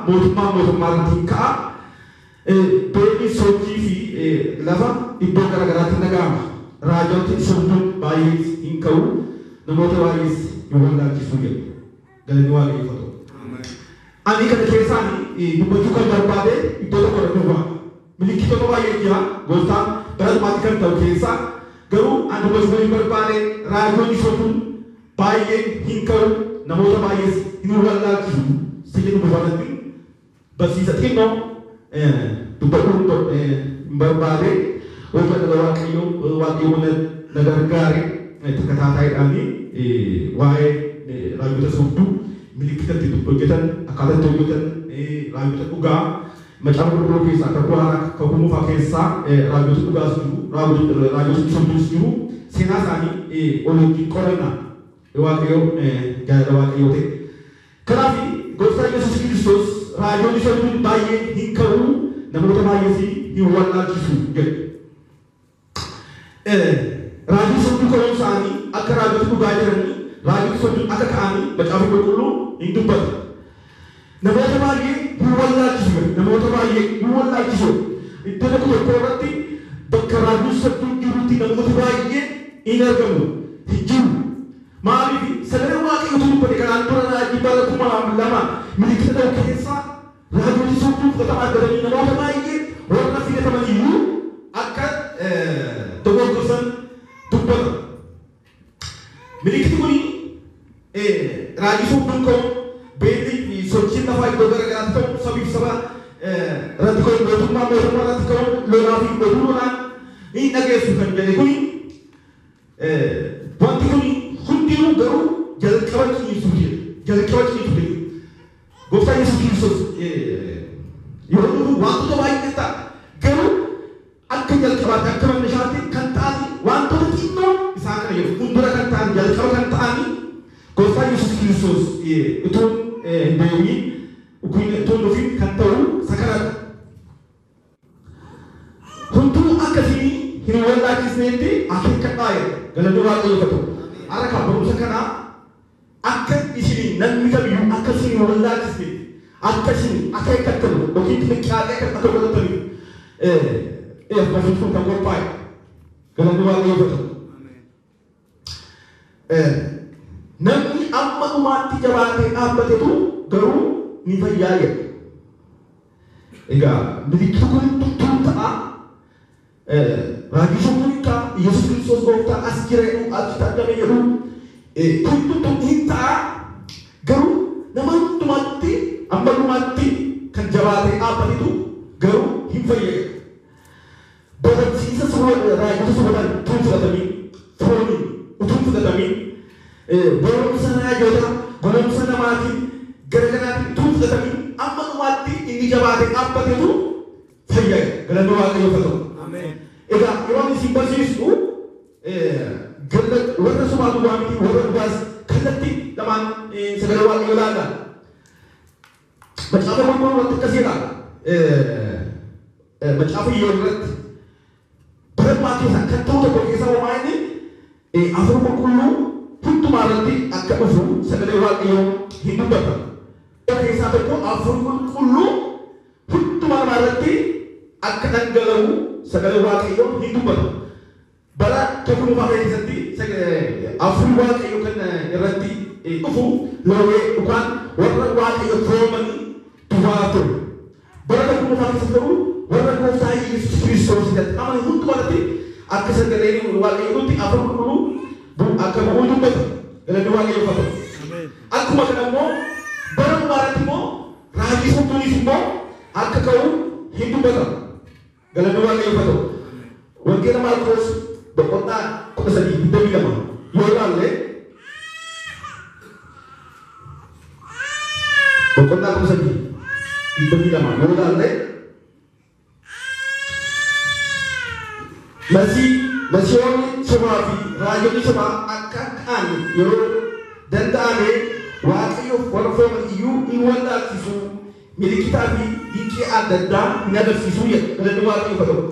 mootummaan mootummaa irratti hin ka'a. Beelli sochii fi lafa iddoo garaagaraatti dhaga'ama. Raajonni sobduun baay'ees hin ka'u, namoota baay'ees hin wallaalchisu jedhu. Galanni Waaqayyoof haa ta'u. Ani kana keessaan dubbachuu kan barbaade iddoo tokko irratti dhufa. Milikkitoota baay'ee jira gooftaan bara dhumaatti kan ta'u keessaa garuu ani dubbachuu kan barbaade raajonni sobduun baay'een hin ka'u, namoota baay'ees hin wallaalchisu. Si jedhu dhufanatti barsiisa xinnoo dubbachuu hin barbaade hojii Waaqayyoo Waaqayyoo na gargaare takkataataadhaan waa'ee raajota sobduu milikkita itti hojjetan akkaataa itti hojjetan raajota dhugaa macaafa qulqulluu keessaa kakuu haaraa kakuu moofaa keessaa raajota dhugaas jiru raajota sobduus jiru seenaa isaanii ol wajjin qoranna Waaqayyoo jaalala Waaqayyoo ta'e. Kanaaf gooftaa Yesuus Kiristoos raajonni sobduun baay'een hin ka'u namoota baay'ees hin wallaalchisu jedhe. Raajonni sobduu ka'uun isaanii akka raajota dhugaa jiranii raajota sobduun akka ka'anii macaafa qulqulluu hin dubbatu. Namoota baay'ee hin wallaalchisu jedhe. Namoota baay'ee hin wallaalchisu. Iddoo tokko tokko irratti bakka raajonni sobduun jirutti namoota baay'ee hin argamu hin jiru. Maaliif sagalee Waaqayyootu dubbate kanaan dura raajii bara 2002 milikkita ta'u keessaa raajonni sobduun fudhatama argatanii namoota baay'ee warra filataman iyyuu akka dogoggorsan dubbata. Milikkiti kuni raajii sobduun ka'u beelli fi sochiin lafaa iddoo garaagaraatti ta'u sabiif saba irratti ka'u mootummaa mootummaa irratti ka'u lolaa fi oduu lolaan hin dhageessu kan jedhe kuni wanti kuni hundinuu garuu jalqaba ciniinsuu jedhe. Jalqaba ciniinsuu jedhe. Gooftaan Yesuus Kiristoos yeroo dhufu wantoota baay'ee ta'a. Garuu akka jalqabaatti akka mannishaatti kan ta'an wantoota xinnoo isaan kana jedhu fuuldura kan ta'an jalqaba kan ta'an gooftaan Yesuus Kiristoos utuu hin deebiin utuu hin dhufin kan ta'u isa kanadha. Hunduu akkasii hin wallaalchisneetti akeekkadhaa jedha. Galanni Waaqayyoof haa ta'u. Har'a kan barumsa kanaa akka isin namni kamiyyuu akka isin hin wallaalchisneetti akka isin akeekkattan yookiin xinqaaqee akka godhataniif barsiisni kun kan qophaa'e. Galanni Waaqayyoof haa ta'u. Namni amma dhumaatti jabaatee dhaabbatetu garuu ni fayyaa jedha. Egaa milikkita kun hundumtuu ta'a. Raajii sobduun hin ka'a. Yesuus Kiristoos gooftaa as jira jedhu achitti argame jedhu kun hundumtuu hin ta'a. Garuu nama hundumaatti amma dhumaatti kan jabaatee dhaabbatetu garuu hin fayya jedha. Barsiisa raajota sobotaan utuu hin fudhatamiin fooniin utuu hin fudhatamiin barumsa raajota barumsa namaatiin garagaraatiin utuu hin fudhatamiin amma dhumaatti inni jabaatee dhaabbatetu fayya jedha. Galanni Waaqayyoof haa ta'u. Egaa yeroo inni isin barsiisu warra sobaa duwwaa miti warra dhugaas kallattii lamaan sagalee Waaqayyoo ilaalla. Macaafa qulqulluu irratti akkas jedha. Macaafa Iyyoob irratti bara dhumaa keessaa kan ta'u tokko keessaa homaa inni afur qulqulluu hundumaa irratti akka dhufu sagalee Waaqayyoo hin dubbata. Keessaa tokko afur qulqulluu hundumaa namaa irratti akka dhangala'u sagalee Waaqayyoo hin dubbata. Bara kakuu moofaa keessatti afur Waaqayyoo kan irratti dhufu loowee yookaan warra Waaqayyo foomanii duwwaa ture. Bara kakuu moofaa keessatti garuu warra gooftaa Yesuus Kiristoos irratti amane hundumaa irratti akka sagaleen Waaqayyootti afur qulqulluu akka bu'uu dubbata. Galanni Waaqayyoof haa ta'u. Akkuma kana immoo bara dhumaa irratti immoo raajii sobduunis immoo akka ka'u hin dubbata. Galanni Waaqayyoof haa ta'u. Wangeela Maarqos boqonnaa 13:22 yoo ilaalle boqonnaa 13:22 yoo ilaalle Masiihoonni sobaa fi raajonni sobaa akka ka'an yeroo danda'ame Waaqayyoof warra fooman iyyuu hin wallaalchisu milikitaa fi dinqii adda addaa hin agarsiisu jedha. Galanni Waaqayyoof haa ta'u.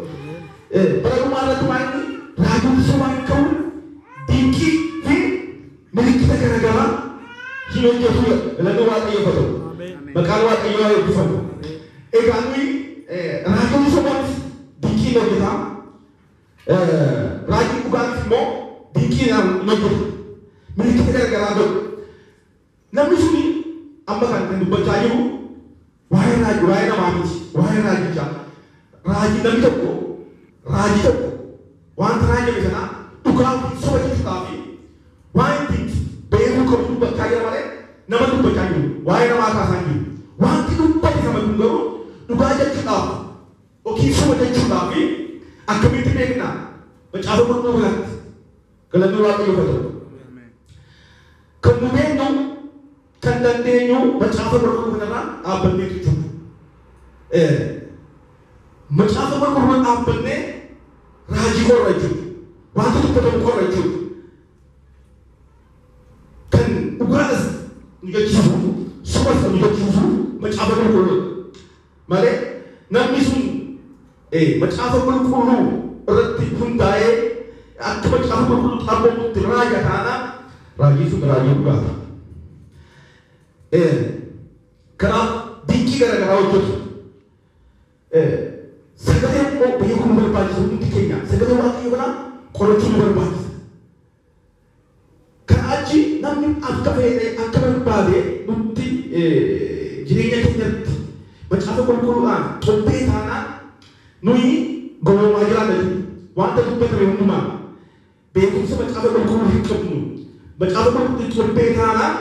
Bara dhumaa irratti waa inni raajonni sobaa hin ka'u dinqii fi milikkita garaagaraa hin hojjetu jedha. Galanni Waaqayyoof haa ta'u. Maqaan Waaqayyoo haa eebbifamu. Egaa nuyi raajonni sobaanis dinqii hin hojjetaa. Raajiin dhugaanis immoo dinqii hin hojjetu. Milikkita garaagaraa godhu. Namni suni amma kan dubbachaa jiru waa'ee raajii, waa'ee namaa miti, waa'ee raajichaa. Raajii namni tokko, raajii tokko wanta raajame sana dhugaa fi soba jechuudhaa fi waan ittiin beekuu qabu dubbachaa jira malee nama dubbachaa jiru, waa'ee namaa kaasaa jiru. Wanti dubbate sama kun garuu dhugaa jechuudhaaf yookiin soba jechuudhaaf akkamitti beekna? Macaafa Qulqulluu kanatti galanni Waaqayyoof haa ta'u. Kan nu beeknu kan dandeenyu Macaafa Qulqulluu kanarraa dhaabbanneetu jechuudha. Macaafa Qulqulluu dhaabbannee raajii qorra jechuudha. Wanta dubbatamu qorra jechuudha. Kan dhugaadhas nu jechisiisu, sobas nu jechisiisu Macaafa Qulqulluu malee namni sun Macaafa Qulqulluu irratti hundaa'ee akka Macaafa Qulqulluu xabboomutti raaja taanaan raajii sun raajii dhugaata. Kanaaf dinqii garaagaraa hojjetu. Sagalee immoo beekuu nu barbaachisa. Hundi keenya sagalee Waaqayyoo kana qorachuu nu barbaachisa. Kan achi namni akka fedhe akka barbaade nutti jireenya keenyatti Macaafa Qulqulluudhaan xobbee taanaan nuyi gowwoomaa jiraanna jechuudha. Wanta dubbatame hundumaan beekumsa Macaafa Qulqulluu hin qabnu. Macaafa Qulqulluu xobbee taanaan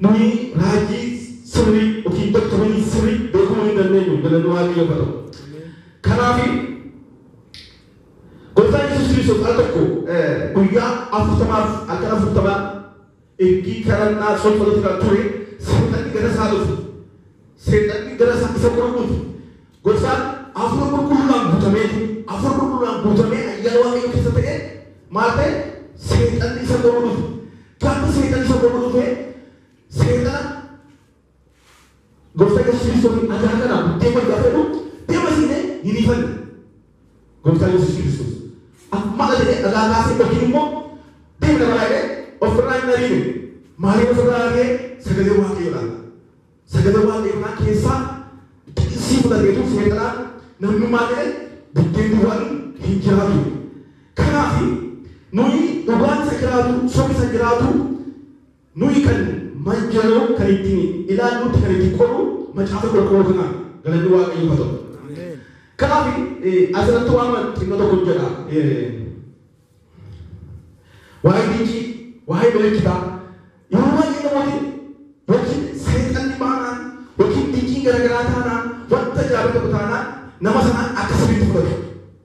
nuyi raajii sirrii yookiin doktorii sirrii beekuu hin dandeenyu. Galanni Waaqayyoof haa ta'u. Kanaaf Gooftaan Yesuus Kiristoos al tokko guyyaa 40f halkan 40 ergii kadhannaa tsolfatuutti ture, seexanni gara isaa dhufe. Seexanni gara isaa isa qoruu dhufe. Gooftaan Hafuura Qulqulluudhaan guutameetu, Hafuura Qulqulluudhaan guutamee ayyaana Waaqayyoo keessa ta'e maal ta'e? Seexanni isa qoruu dhufe. Gaafa seexanni isa qoruu dhufe, seexana Gooftaa Yesuus Kiristoos dhagaa kana buddeen godhi gaafa jedhu deema siinee hin ifanne. Gooftaa Yesuus Kiristoos akkuma jedhee dhagaa kaasee yookiin immoo deema dabalaa jedhee ofirraa hin ariine. Maaliif ofirraa ari'ee? Sagalee Waaqayyoodhaan. Sagalee Waaqayyoodhaan keessaa xiqsii fudhateetu seexanaan namni maal jedhee buddeen duwwaan hin jiraatu. Kanaaf nuyi dhugaan isa jiraatu, sobi isa jiraatu, nuyi kan manjaloo kan ittiin ilaallutti kan ittiin qorru Macaafa Qulqulluu kanaan. Galanni Waaqayyoof haa ta'u. Kanaaf asirratti waan xinnoo tokko jedha. Waa'ee dinqii, waa'ee milikkitaa yeroo baay'ee namooti yookiin seexanni baanaan yookiin dinqiin garaagaraa taanaan wanta jaalatu tokko taanaan nama sanaan akka sirriitti fudhatu.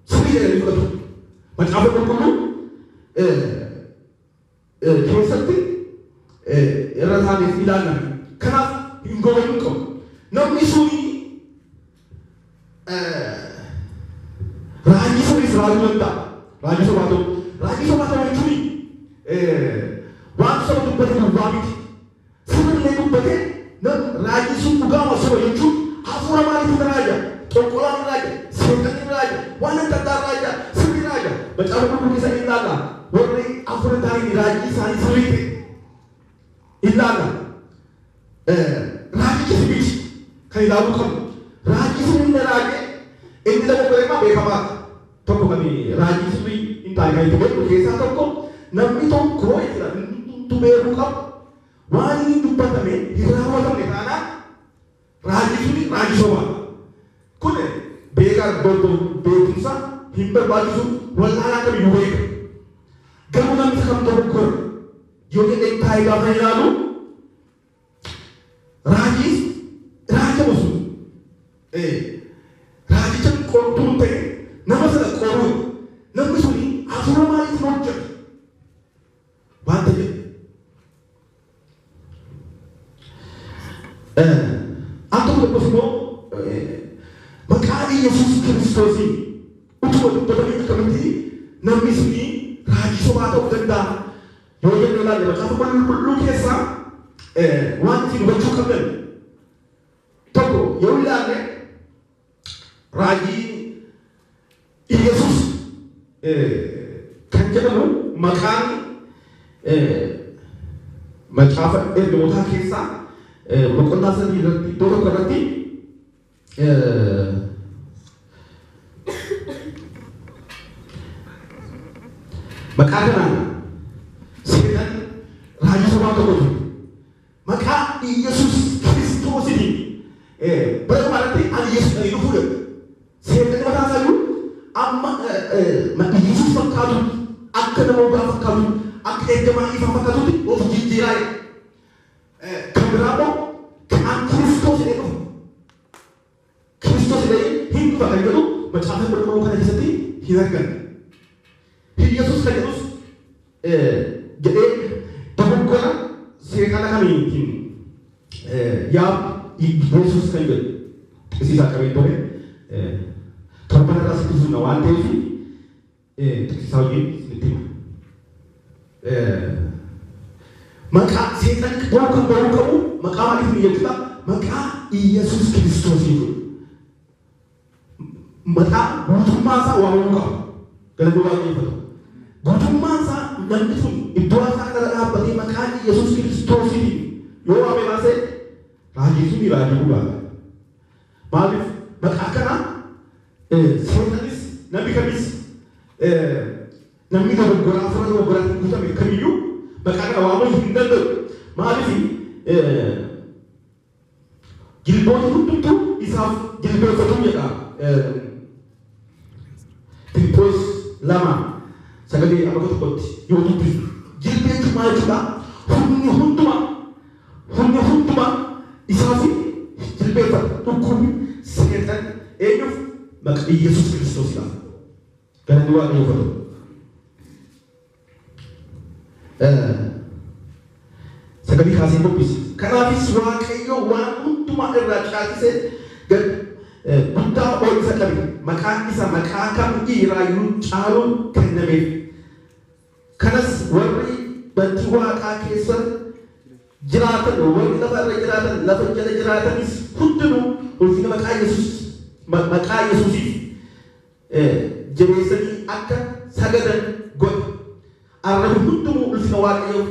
Sirrii jedhanii fudhatu. Macaafa Qulqulluu keessatti irra taaneef ilaallame. Kanaaf hin gowwomuu qabu. Namni suni raajii sirriis raajuu danda'a. Raajii sobaa ta'uu. Raajii sobaa ta'uu jechuun waan soba dubbate duwwaa miti. Sirrillee dubbate raajii sun dhugaama soba jechuun hafuura maaliitiin raaja? Xonqolaan raaja, seexanni raaja, waan adda addaa raaja, sirrii raaja. Macaafa Qulqulluu keessa ni ilaalla. Warri hafuura ta'anii raajii isaanii sirrii ta'e ilaalla. Raajichi miti kan ilaaluu qabnu. Raajii sirrii inni raajee inni dogoggoree beekamaadha. Tokko kan raajii sirrii hin taane kan itti beeknu keessaa tokko namni tokko jechuudha inni hundumtuu beekuu qabu waan inni dubbatame hin raawwatamne taanaan raajii suni raajii sobaadha. Kun beekaa beekumsa hin barbaachisu, wallaalaa kamiyyuu beeka. Garuu namni kam dogoggora yoo jedhee taa'ee gaafa ilaalu raajiis raajamu sun raajicha qortuun ta'e nama sana qoruu namni suni hafuura maaliitiin hojjeta wanta jedhu. Al tokko tokkos immoo maqaa Yesuus Kiristoosiin utuma dubbatamee akkamitti namni suni raajii sobaa ta'uu danda'a yoo jennee ilaalle, Macaafa Qulqulluu keessaa waan ittiin hubachuu qabdan tokko yoo ilaalle, raajii Iyyasuus kan jedhamu maqaan macaafa ergamootaa keessaa Boqonnaa 3 irratti iddoo tokko irratti maqaa kanaan seexan raajii sobaa tokko ture. Maqaa Iyyasuus Kiristoositiin bara dhumaarratti ani Yesuus jedhanii dhufuu jedhu. Seexanni mataa isaa iyyuu amma Iyyasuus fakkaatu, akka nama dhugaa fakkaatu, akka ergamaa ifaa fakkaatutti of jijjiiraa jedha. Kan biraa immoo kan Kiristoos jedhee dhufa. Kiristoos jedhee hin dhufa kan jedhu macaafa qulqulluu kana keessatti hin arganne. Iyyasuus kan jedhus jedhee dogoggora seexana kamiitiin yaa Yesuus kan jedhu xiqsiisaa qabee ture. Torban irraa sitti fufna waan ta'eef xiqsiisaa wajjin isinitti hima. Maqaa seexanni bahuu kan bahuu qabu maqaa maaliitiin jechuudha? Maqaa Iyyasuus Kiristoos jechuudha. Maqaa guutummaa isaa waamamuu qaba. Galanni Waaqayyoof haa ta'u. Guutummaan isaa namni sun iddoo isaa kanarra dhaabbatee maqaa Iyyasuus Kiristoosiin yoo waame baasee raajii suni raajii dhugaadha. Maaliif maqaa kana seexanis namni kamis namni dogoggoraa hafuura dogoggoraatiin guutame kamiyyuu maqaa kana waamuu hin danda'u. Maaliif jilboonni hundumtuu isaaf jilbeeffatu jedha. Filiphoos 2:9-11tti yoo dubbisu. Jilbeechuu maal jechuudha? Humni hundumaa isaaf jilbeeffata. Dhukkubni, seexan eenyuuf? Maqaa Iyyasuus Kiristoosiidhaaf. Galanni Waaqayyoof haa ta'u. Sagalee kaasee dubbisa. Kanaafis Waaqayyo waan hundumaa irraa caalchisee gad guddaa ol isa qabe, maqaan isa maqaa kam irraayyuu caalu kennameef. Kanas warri bantii waaqaa keessa jiraatan, warri lafa irra jiraatan, lafa jala jiraatanis hundinuu ulfina maqaa Yesuus maqaa Yesuusiif jabeessanii akka sagadan godhe. Arrabni hundinuu ulfina Waaqayyoof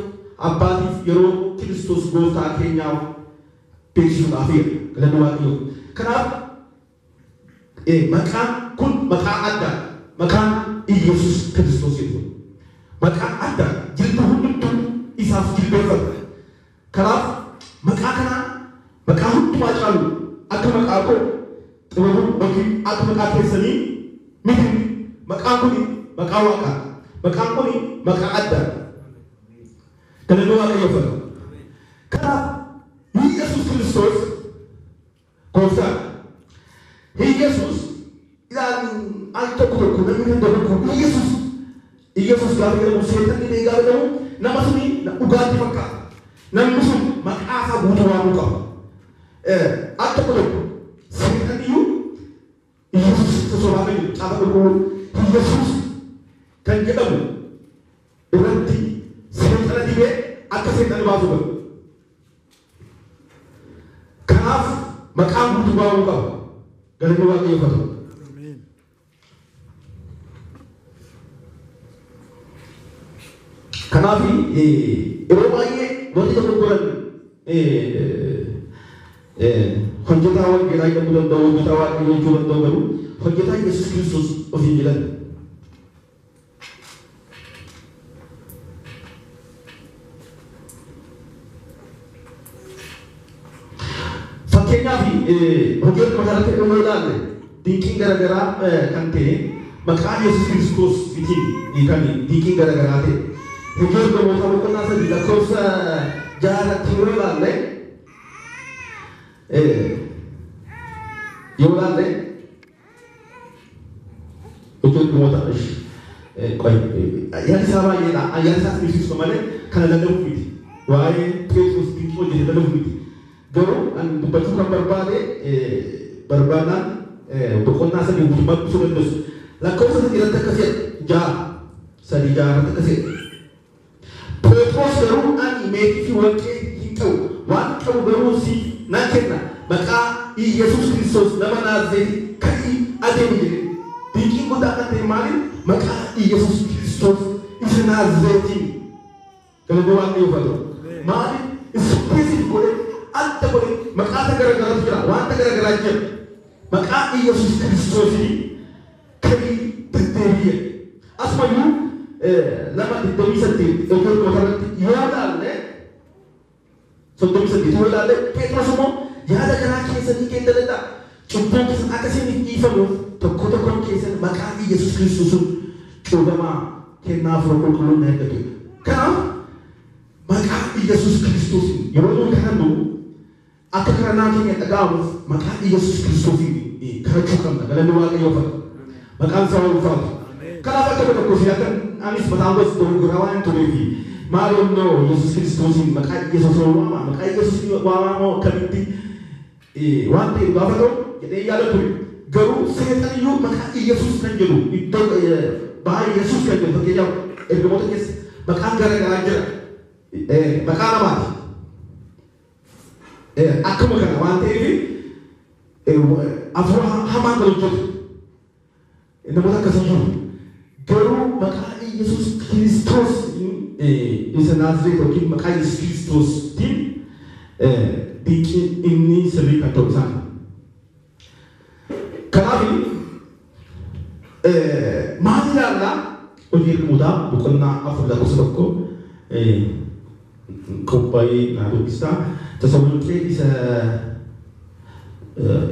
Abbaatiif yeroo Kiristoos gooftaa keenyaaf beeksisuudhaaf jedha. Galanni Waaqayyoof. Kanaaf maqaan kun maqaa addaa, maqaan Iyyasuus Kiristoos jedhu. Maqaa addaa jilba hundumtuu isaaf jilbeeffata. Kanaaf maqaa kanaa, maqaa hundumaa caalu, akka maqaa koo xibabuu yookiin akka maqaa keessanii miti. Maqaan kun maqaa waaqaa. Maqaan kun maqaa addaa. Galanni Waaqayyoof haa ta'u. Kanaaf Iyyasuus Kiristoos gooftaan. Iyyasuus ilaan al tokko tokko namni kan dogoggoru Iyyasuus Iyyasuus gaafa jedhamu, seexanni illee gaafa jedhamu, nama suni dhugaatti fakkaata. Namni sun maqaa isaa guutuu waamuu qaba. Al tokko tokko seexanni iyyuu Iyyasuus sosobaa kan jedhu caafa qulqulluu Iyyasuus kan jedhamu irratti seexana dibee akka seexanni baasu godha. Kanaaf maqaan guutuu waamuu qaba. Galanni Waaqayyoof haa ta'u. Kanaaf yeroo baay'ee wanti dogoggoran hojjetaa wangeelaa jedhamuu danda'u, hojjetaa Waaqayyoo jechuu danda'u, garuu hojjetaa Yesuus Kiristoos ofiin jedhan. Fakkeenyaaf hojii ergamoota irratti yoo ilaalle, dinqiin garaagaraa kan ta'e maqaa Yesuus Kiristoositiin kan dinqiin garaagaraa ta'e. Hojii ergamoota boqonnaa 3 lakkoofsa 6 irratti yoo ilaalle, hojii ergamoota, yaada isaa baay'eedha. Yaada isaa ibsisu malee kana lallabuuf miti. Waa'ee Phexros dinqii hojjete lallabuuf miti. Garuu ani dubbachuu kan barbaade barbaadaan boqonnaa 3 guutummaa dubbisuu dandeessu. Lakkoofsa 3 irratti akkas jedha. 6 3 6 irratti akkas jedha. Phexros garuu, "Ani meetii fi warqee hin qabu, waan qabu garuu siif nan kenna. Maqaa Iyyasuus Kiristoos nama Naazreeti ka'ii adeemi" jedhe. Dinqiin guddaa kan ta'e maaliin? Maqaa Iyyasuus Kiristoos isa Naazreetiin. Galanni Waaqayyoof haa ta'u. Maaliif specific godhe? Adda godhe maqaata garagaraatu jira, wanta garagaraa jira. Maqaa Iyyasuus Kiristoosiin ka'ii deddeebi'e. Asumayyuu 2:28 iddoo irratti yoo ilaalle, 38 yoo ilaalle, Phexros immoo, "Yaada garaa keessanii geeddaradhaa, cubbuun keessan akka isiniif dhiifamuuf tokko tokkoon keessan maqaa Iyyasuus Kiristoosiin cuuphamaa, kennaa Hafuura Qulqulluu ni argatu." Kanaaf maqaa Iyyasuus Kiristoosiin yeroo nuyi kadhannu, akka kadhannaa keenya dhaga'amuuf maqaa Iyyasuus Kiristoosiin kadhachuu qabna. Galanni Waaqayyoof haa ta'u. Maqaan isaa ulfaatu. Kanaaf akka tokko si akka anis mataan koos dogoggoraa waan hin tureefi, maal onnoo Yesuus Kiristoosiin, maqaa Iyyasuus waama, maqaa Iyyasuus waamamoo akkamitti waan ta'e gaafa ta'u jedhee yaada ture. Garuu seexaniyyuu maqaa Iyyasuus kan jedhu, iddoo bahaa Iyyasuus kan jedhu, fakkeenyaaf ergamoota keessa maqaan gara garaa jira. Maqaa namaati. Akkuma kana waan ta'eef hafuura hamaan kan hojjetu namoota akkasii jiru. Garuu maqaa Iyyasuus Kiristoos isa Naazreet yookiin maqaa Iyyasuus Kiristoostiin dinqiin inni sirrii kan ta'u isaan. Kanaaf maal ilaallaa? Hojii Ergamootaa boqonnaa 4 lakkoofsa 1 qophaa'ee naa dubbistaa. Tasalonqee isa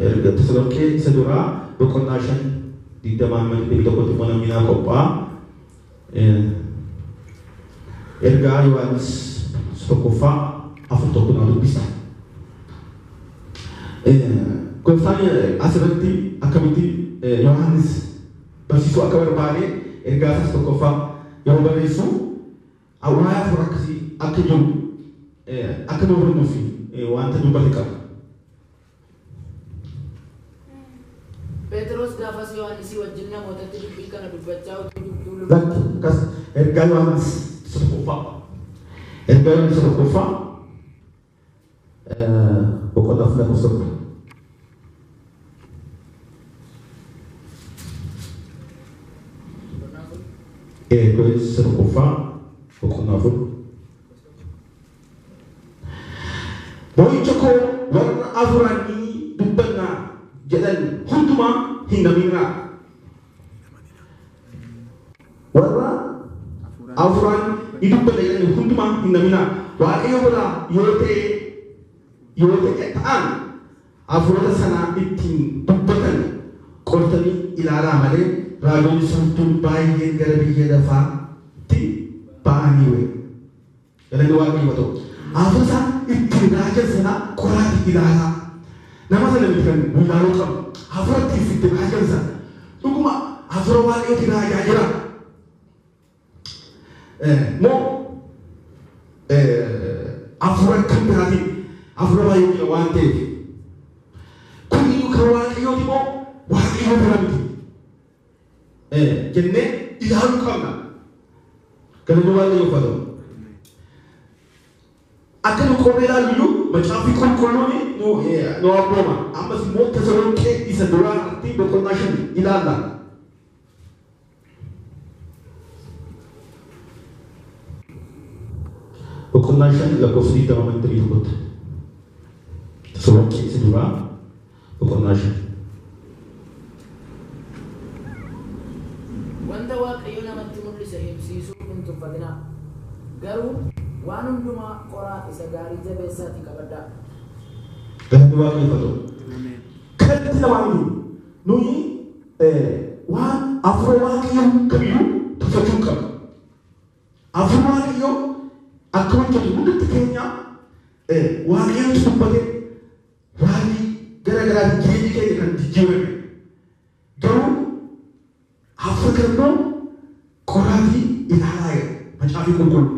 erga Tasalonqee isa duraa boqonnaa 5 20 hamma 21tti immoo namni naa qophaa'a. Ergaa Yohaannis tokkoffaa 4:1 naa dubbisa. Gooftaan asirratti akkamitti Yohaannis barsiisuu akka barbaade, ergaa isaas tokkoffaa yeroo barreessu, waa'ee hafuura akkasii akka jiru akka nu hubannuuf wanta dubbate qaba. Phexros gaafas Yohannisii wajjin namootatti dubbii kana dubbachaa utuu jirtuu Lakki, akkas, ergaa Yohaannis isa tokkoffaa. Ergaa Yohaannis isa tokkoffaa boqonnaa 4 lakkoofsa 1. Boqonnaa 4. Ergaa Yohaannis isa tokkoffaa boqonnaa 4. "Boo'icha koo, warra hafuuraan ni dubbannaa jedhan hundumaa hin amaninaa. Warra hafuuraan ni dubbanna jedhan hundumaa hin amaninaa. Waaqayyo biraa yoo ta'e ta'an hafuurota sana ittiin dubbatan qortanii ilaalaa malee, raajonni sobduun baay'een gara biyya lafaatti ba'aniiru." Galanni Waaqayyo ta'u. Hafuura isaa ittiin raajan sana qoraati ilaalaa. Nama sana miti kan nu ilaaluu qabnu. Hafuura ittiin itti raajan sana. Dhuguma hafuura Waaqayyooti raajaa jira. Moo hafuura kan biraatiin, hafuura baay'ee jira waan ta'eef. Kun iyyuu kan Waaqayyooti moo Waaqayyo bira miti jennee ilaaluu qabna. Galanni Waaqayyoof haa ta'u. Akka nu qorree ilaallu iyyuu Macaafni Qulqulluun nu abbooma. Ammas immoo Tasalonqee isa duraa irratti boqonnaa 5 ilaalla. Boqonnaa 5 lakkoofsa 20 hamma 21tti. Tasalonqee isa duraa boqonnaa 5. Wanta Waaqayyo namatti mul'ise himsiisuu hin tuffatinaa. Garuu waan hundumaa qoraa, isa gaarii jabeessaatii qabadhaa. Galanni Waaqayyoof haa ta'u. Kallattii lamaaniin nuyi waan hafuura Waaqayyoo kamiyyuu tuffachuu hin qabnu. Hafuura Waaqayyoo akka hojjetu hundatti keenya Waaqayyotu dubbate, raajii gara garaatiin jireenyi keenya kan jijjiirame. Garuu hafuura kana immoo qoraatii ilaalaa jedha Macaafni Qulqulluu.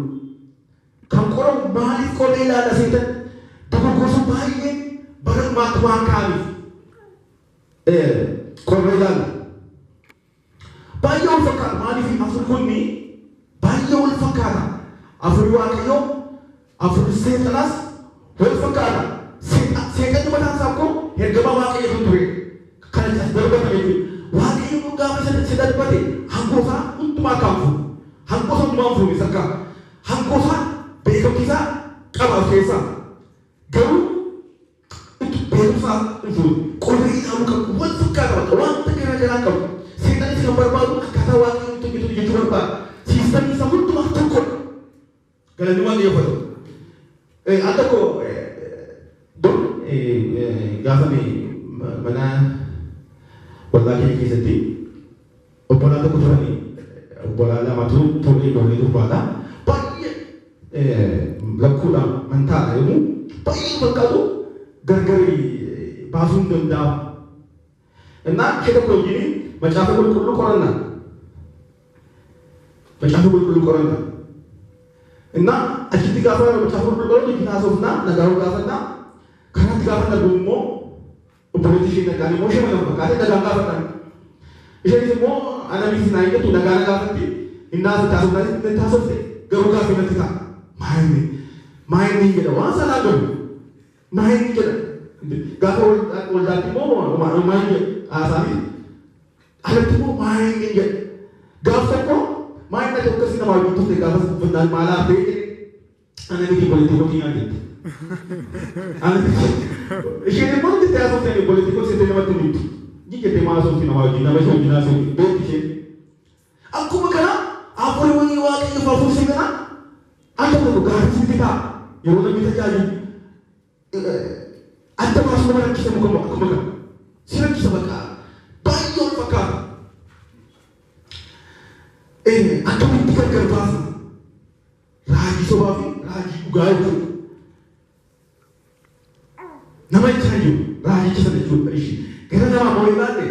Kan qoramu maaliif qorree ilaalla seetan? Dogoggorsu baay'een bara dhumaatti waan ka'aniif qorree ilaalla. Baay'ee wal fakkaata. Maaliif? Hafuurri kunni baay'ee wal fakkaata. Hafuurri Waaqayyoo, hafuurri seexanaas wal fakkaata. Seexanni mataan isaa koo ergama Waaqayyoo kan ture. Kan as darbatame jechuudha. Waaqayyo kun gaafa isa darbate hangoo isaa hundumaa kan fuudhu. Hangoo isaa hundumaa hin fuune sakkaa. Hangoo isaa, beekamtii isaa qaba of keessaa. Garuu Waaqayyoof haa ta'u. Al tokko dur gaafa mana waldaa keenya keessatti obbolaa tokko turanii, obbolaa lamatu ture, ijoollee durbaadha. Baay'ee lakkuudhaan mantaadha yommuu baay'ee fakkaatu gargar baasuu hin danda'amu. Innaa ishee tokko wajjin macaafa qulqulluu qoranna. Macaafa qulqulluu qoranna. Innaa achitti gaafa macaafa qulqulluu qorannu itti haasofnaa, nagaa gaafannaa, karaatti gaafa nagu immoo obboleettii ishee nagaan immoo ishee mana fakkaate nagaan gaafatan. Isheenis immoo ana miti naa hin jettu, nagaa na gaafatti, innaa asitti haasofnaa itti haasofte, garuu gaaffii natti ta'a. Maayinni maayinni jedha waan sanaa galu maayinni jedha. Gaafa waldaatti immoo maayinni jedha haasaanii, alatti immoo maayinni jedha. Gaaf tokko maayinni ati akkasii namaa wajjin turte gaafa uffannaan maalaa ta'e jedhe, ana miti obboleettii kootii naan jette. Ana miti. Isheen immoo jettee haasofte, obboleettii kootii seetee namatti hin himtu. Jettee maa haasofti namaa wajjin, nama ishee wajjin haasofti beekti isheen. Akkuma kana hafuurri wayii Waaqayyo hafuursi kana al tokko tokko gaaffii sitti ta'a. Yeroo namni tajaajilu adda baasuu nama rakkisa, muka akkuma kana. Si rakkisa, bakka baay'ee ol fakkaata. Akkamitti gargar baasna? Raajii sobaa fi raajii dhugaa jechuudha. Nama jecha jiru raajicha sana jechuudha ishii. Gara namaa moo ilaalle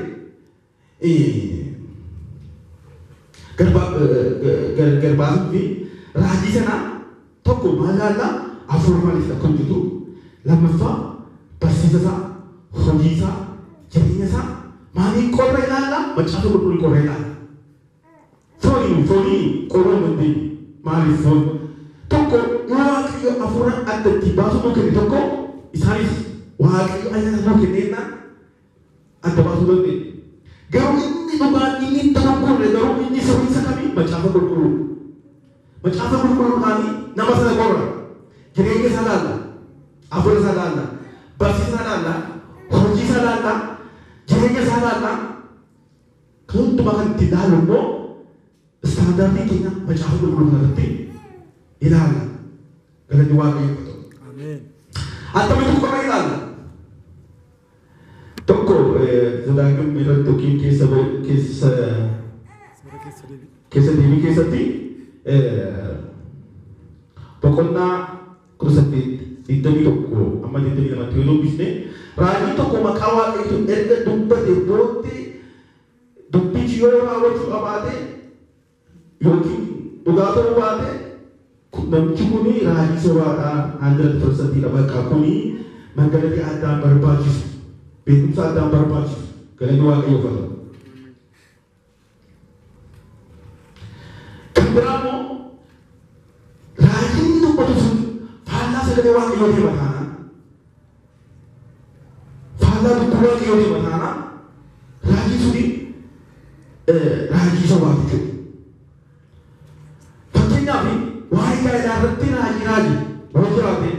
gargar baasuu fi raajii sana tokko maal ilaalla? Hafuura maaliif akka hojjetu, lammaffaa barsiisa isaa, hojii isaa, jireenya isaa maaliin qorra ilaalla? Macaafa qulqulluu qorra ilaalla. Foonii foonii qorra hin dandeenyu. Maaliif? Foon tokko yoo Waaqayyo hafuura adda itti baasuu nuu kenne, tokko isaanis Waaqayyo ayyaana nuu kenneenna adda baasuu dandeenya. Garuu inni dhugaan, inni hin dogoggorre, garuu inni sirriinsa kamii? Macaafa qulqulluu. Macaafa qulqulluudhaanii nama sana qorra. Jireenya isaa laalla. Hafuura isaa laalla. Barsiisa isaa laalla. Hojii isaa laalla. Jireenya isaa laalla. Kan hundumaa kan itti ilaallu immoo istaandaardii keenya macaafa qulqulluu kanarratti ilaalla. Galanni Waaqayyoof haa ta'u. Ameen. Akkamitti qorra ilaalla? Tokko Zadaagim irratti yookiin keessa keessa Seera keessa deebi. Keessa deebii keessatti boqonnaa 18:21 amma 22tti yoo dubbisne, raajii tokko maqaa Waaqayyootu erga dubbate booddee dubbichi yoo raawwachuu qabaate yookiin dhugaa ta'uu baate, namichi kuni raajii sobaadha, 100%dha. Bakka kuni maggalatee addaan barbaachisu, beekumsa addaan barbaachisu. Galanni Waaqayyoof haa ta'u. Kan biraa immoo raajiin inni dubbatu sun faallaa sagalee Waaqayyoo deema taanaan, faallaa dubbii Waaqayyoo deema taanaan, raajii suni raajii sobaati jechuudha. Fakkeenyaaf waa'ee gaa'elaa irratti raajii raajii yoo jiraate,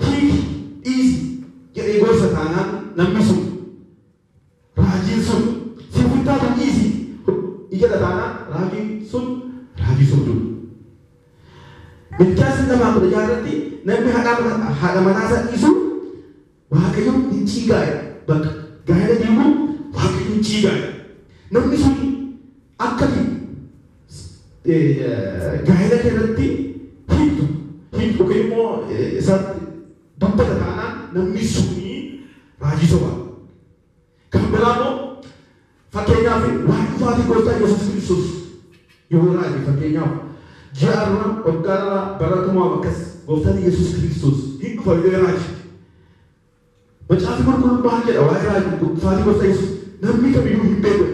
hiiki, dhiisi jedhee gorsa taanaan, namni sun, raajiin sun siif hin taatu, dhiisi jedha taanaan, raajiin sun raajii sobduudha. Milkiyaas 2:16 irratti namni haadha manaa isaa dhiisu Waaqayyo hin ciigaa'e. Bakka gaa'ela diiguu Waaqayyo hin ciigaa'e. Namni sun akka gaa'ela kee irratti hiiktu hiiktu yookiin immoo isaatti dubbata taanaan, namni suni raajii sobaa. Kan biraa immoo fakkeenyaaf waa'ee dhufaatii gooftaa Yesuus Kiristoos yoo raaje, fakkeenyaaf ji'a irra, waggaa irra, bara kumaaf akkas gooftaan Yesuus Kiristoos hin dhufa yoo raaje. Macaafni qulqulluun maal jedha waa'ee raajii dhufaatii gooftaa Yesuus? Namni kamiyyuu hin beeku.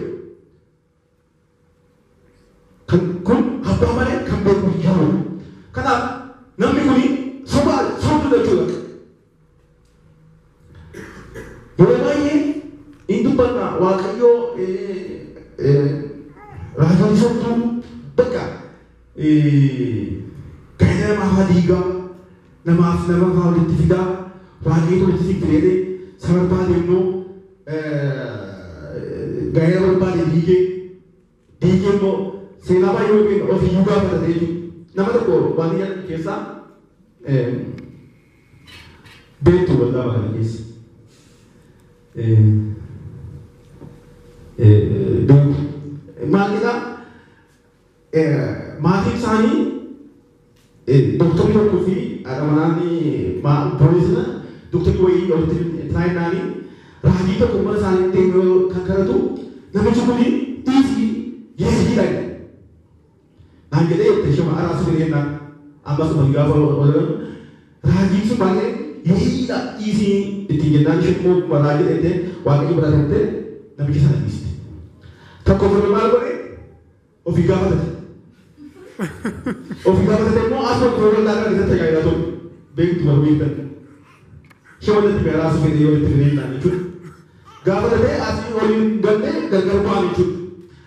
Kan kun abbaa malee kan beeku hin jiru. Kanaaf namni kuni sobaa, sobdu jechuudha. Yeroo baay'ee hin dubbanna, Waaqayyoo raajonni sobduu bakka gaa'ela namaa fa'aa diigaa, namaaf nama fa'aa walitti fidaa, Waaqayyo walitti si fidee isa barbaade immoo gaa'ela barbaade diigee diigee immoo seenaa baay'ee beekna, ofiyyuu gaafata jechuudha. Nama tokko waan jedhan keessaa beektu waldaa kana keessa. Beektu. Maal jedhaa maatiin isaanii doktorri tokkoo fi haadha manaan poolisina doktorri wayii walitti taa'innaanii raajii tokko mana isaanii deemee kan kadhatu namichi kuni dhiisii yeeyiidha. Naan jedhee itti shama araas fidee ammas uma gaafa oolanu raajiin sun baay'ee yeeyiidha dhiisii ittiin jennaan isheen immoo raajii dheettee waaqayyo bira turte namichi sana dhiiste. Tokko firri maal godhe ofii gaafatate. Ofii gaafatate immoo asuma firri waldaa kana keessatti tajaajilaa ture. Beektu baruu beektan. Ishee walitti beeraa fidee walitti fidee jennaan jechuudha. Gaafatatee asii waliin gallee gargar ba'an jechuudha.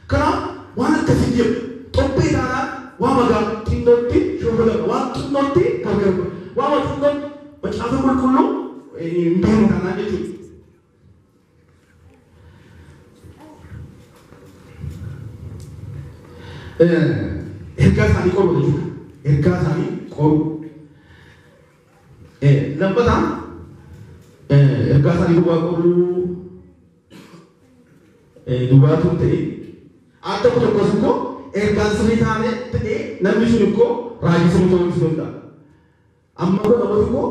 Kanaaf waan akkasii jedhu xobbee taanaan waan magaa xinnootti shoofalama waan xinnootti gargar ba'a waan xinnootti macaafa qulqulluu hin beekne taanaan jechuudha. Ergaa isaanii qoru jechuudha. Ergaa isaanii qoru. Lammataa ergaa isaanii duwwaa qoruu duwwaatu hin ta'in al tokko tokkos immoo ergaan sirrii taane ta'ee namni sun immoo raajii sirrii ta'uu ibsuu danda'a. Amma kun namooti immoo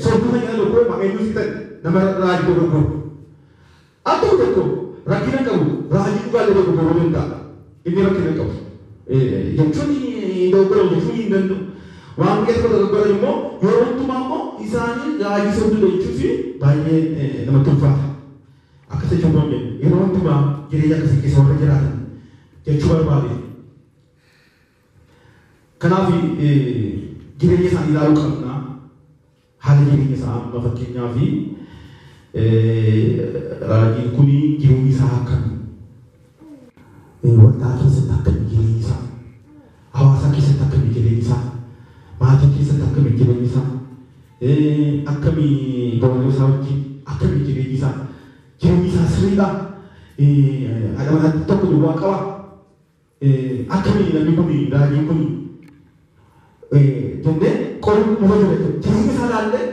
soddoma jedhan tokko maqaan nuti ta'e nama raajii tokko. Al tokko tokko rakkina qabu raajii dhugaalee tokko godhuu danda'a. Inni rakkina qabu. Jechuun dogoggora jechuun hin danda'u. Waan biyya tokko dogoggoran immoo yeroo hundumaa immoo isaanii raajii soddoma jechuun baay'ee namatti ulfaata. Akkas jechuun kun yeroo hundumaa jireenya akkasii keessa warra jiraatan jechuu barbaade. Kanaaf jireenya isaanii ilaaluu qabna. Haala jireenya isaa amma fakkeenyaaf raajiin kun jireenyi isaa akkami? Waldaa keessatti akkami jireenyi isaa? Hawaasa keessatti akkami jireenyi isaa? Maatii keessatti akkami jireenyi isaa? Akkami ijoollee isaa wajjin akkami jireenyi isaa? Jireenyi isaa sirriidha. Haadha manaatti tokko duwwaa qaba. Akkami namni kun raajiin kun jennee qoruun nurra jira jechuudha. Jireenya isaa ilaallee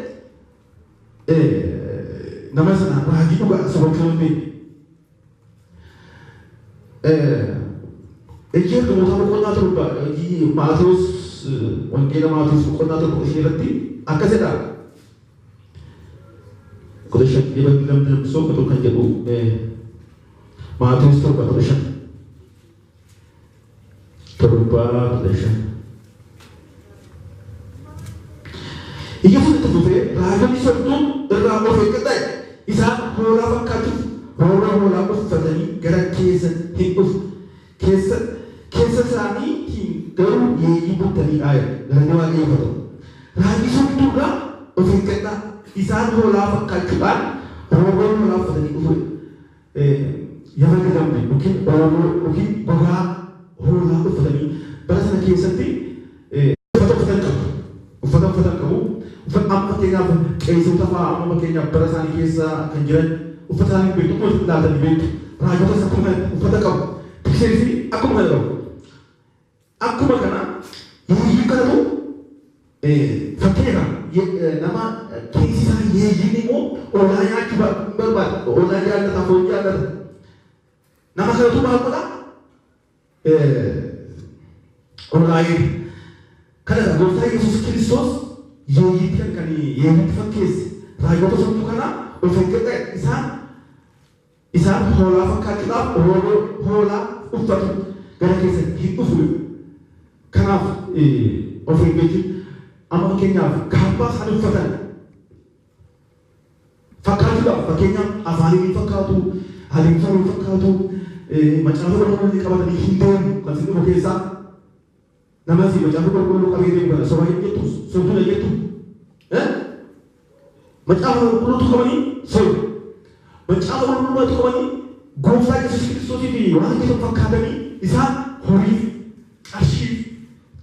nama sana raajii dhugaa sababuu dandeenya. Ejji ergamoota boqonnaa 7 hojii Maatewos wangeela Maatewos boqonnaa 1 ishee irratti akkas jedha. 15 dhibba lamni lamsoo qotuu kan jedhu Maatewos 7 15 7 15. Iyyasuus itti fufee raajonni sobduun irraa of eeggadhaa isaan hoolaa fakkaachuuf rooroo hoolaa uffatanii gara keessa hin dhufu. Keessa isaaniitiin garuu yeeyyii buttanii dhaayan. Galanni Waaqayyoof haa ta'u. Raajii sobduu irraa of eeggadhaa isaan hoolaa fakkaachuudhaan rooroo hoolaa uffatanii dhufu. Yaman jedhamne yookiin rooroo yookiin gogaa hoolaa uffatanii bara sana keessatti uffata uffatan qabu. Uffata uffatan qabu. Uffata amma fakkeenyaaf qeessota fa'aa amma fakkeenyaaf bara isaanii keessa kan jiran uffata isaanii beektu akkuma itti ilaaltanii beektu. Raajotas akkuma kana uffata qabu. Tikseenis akkuma kana qabu. Akkuma kana yeeyyii kanatu fakkeenya nama keessi isaa yeeyyiin immoo oolaa nyaachuu barbaada. Oolaa jaallata, foon jaallata. Nama kanatu maal godha? Oolaa eega. Kana gooftaa Yesuus Kiristoos yeeyyiitti kan yeeyyiitti fakkeesse raajota sobduu kana of eeggadhaa isaan hoolaa fakkaachuudhaaf rooroo hoolaa uffatu gara keessa hin dhufu. Kanaaf of eeggachuun amma fakkeenyaaf kaabbaa isaan uffatan fakkaachuudhaaf fakkeenyaaf afaaniin hin fakkaatu, adeemsaan hin fakkaatu, macaafa qulqulluu qabatanii hin deemu kan isin dhufu keessaa. Nama si macaafa qulqulluu qabee deemu kana soba hin jettu, sobduu hin jettu. Macaafa qulqulluutu qabanii sobu. Macaafa qulqulluutu qabanii gooftaa Yesuus Kiristoosii fi waan jedhu fakkaatanii isaan horiif, qarshiif,